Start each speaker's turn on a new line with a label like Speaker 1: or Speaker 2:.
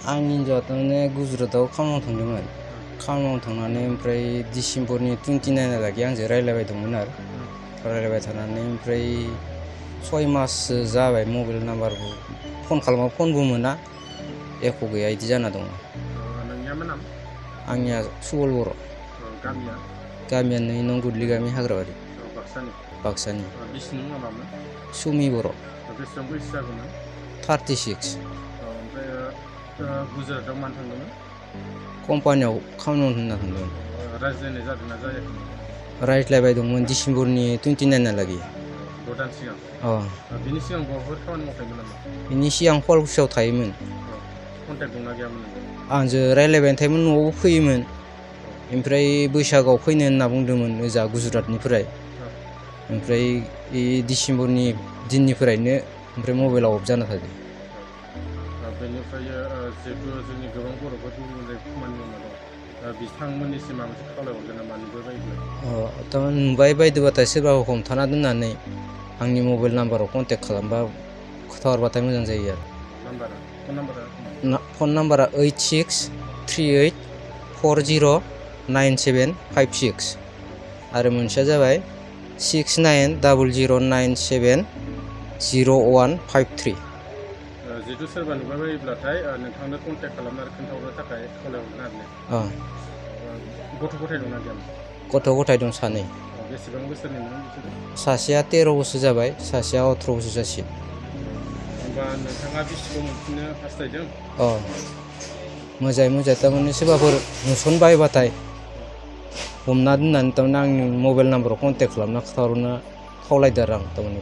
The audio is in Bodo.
Speaker 1: आंनि हिन्जावआ थारमाने गुजरातआव खामानियाव थांदोंमोन। खामानियाव थांनानै ओमफ्राय डिसेम्बरनि 29 लागि आंजों रायज्लायबाय दंमोन आरो रायज्लायबाय थानानै ओमफ्राय 6 माससो जाबाय मबाइल नाम्बारबो फन खालामबा फनबो मोना एख' गैया बिदि जाना दङ।
Speaker 2: नोंनिया मा नाम?
Speaker 1: आंनिया सुबल बर'।
Speaker 2: गामिया?
Speaker 1: गामिया नै नं गुदलि गामि हाग्राबारि।
Speaker 2: बाक्सानि?
Speaker 1: बाक्सानि।
Speaker 2: बिसिनि मुङा मामोन?
Speaker 1: सुमि बर'।
Speaker 2: बेसेबां बैसो जागौमोन?
Speaker 1: 36।
Speaker 2: ओमफ्राय गुजरातआव मानो थांदोंमोन?
Speaker 1: कम्पानियाव खामानि मावनो होनना थांदोंमोन।
Speaker 2: रायज्लायनाय जादोंना जायाखैमोन?
Speaker 1: रायज्लायबाय दंमोन डिसेम्बरनि 29 लागि।
Speaker 2: 6 दान सिगां? बिनि सिगां बहाबाफोर खामानि मावखायोमोन नामा?
Speaker 1: बिनि सिगां खवालकुसियाव थायोमोन।
Speaker 2: कन्टेक्ट दंना गैयामोन?
Speaker 1: आंजों रायज्लायबाय थायोमोन, न'आवबो फैयोमोन। ओमफ्राय बैसागोआव फैनो होनना बुंदोंमोन ओजा गुजरातनिफ्राय। ओमफ्राय डिसेम्बरनि दिननिफ्रायनो ओमफ्राय मबाइला अफ जाना थादों।
Speaker 2: बेनिफ्राय जिहेतु जोंनि गोबां बर'फोर गुबुन गुबुन जायगायाव खामानि मावना दं, बिथांमोननिसिम माबा मोनसे खावलायहरगोन नामा नुबाय बायोब्ला?
Speaker 1: थारमाने नुबाय बायदोबाथाय सोरबा हमथाना दोननानै आंनि मबाइल नाम्बाराव कन्टेक्ट खालामबा खोथाहरबाथाय मोजां जायो आरो। फन नाम्बारा 8638409756 आरो मोनसेया जाबाय 6900970153।
Speaker 2: जिहेतु सोरबा नुबाय बायोब्लाथाय नोंथांनो कन्टेक्ट खालामनो आरो खोन्थाहरनो थाखाय खावलायहरगोन आरो ने? गथ' गथाय दंना गैया?
Speaker 1: गथ' गथाय दं 2।
Speaker 2: बेसेबां बोसोरनिमोन बिसोरो?
Speaker 1: सासेया 13 बोसोर जाबाय, सासेया 18 बोसोर जासिगोन।
Speaker 2: होमबा नोंथाङा बिसिखौ मोनफिननो हास्थायदों?
Speaker 1: मोजाङै थारमाने सोरबाफोर नुसनबायबाथाय हमना दोननानै थारमाने आंनि मबाइल नाम्बाराव कन्टेक्ट खालामना खोन्थाहरनो खावलायदों आरो आं थारमाने।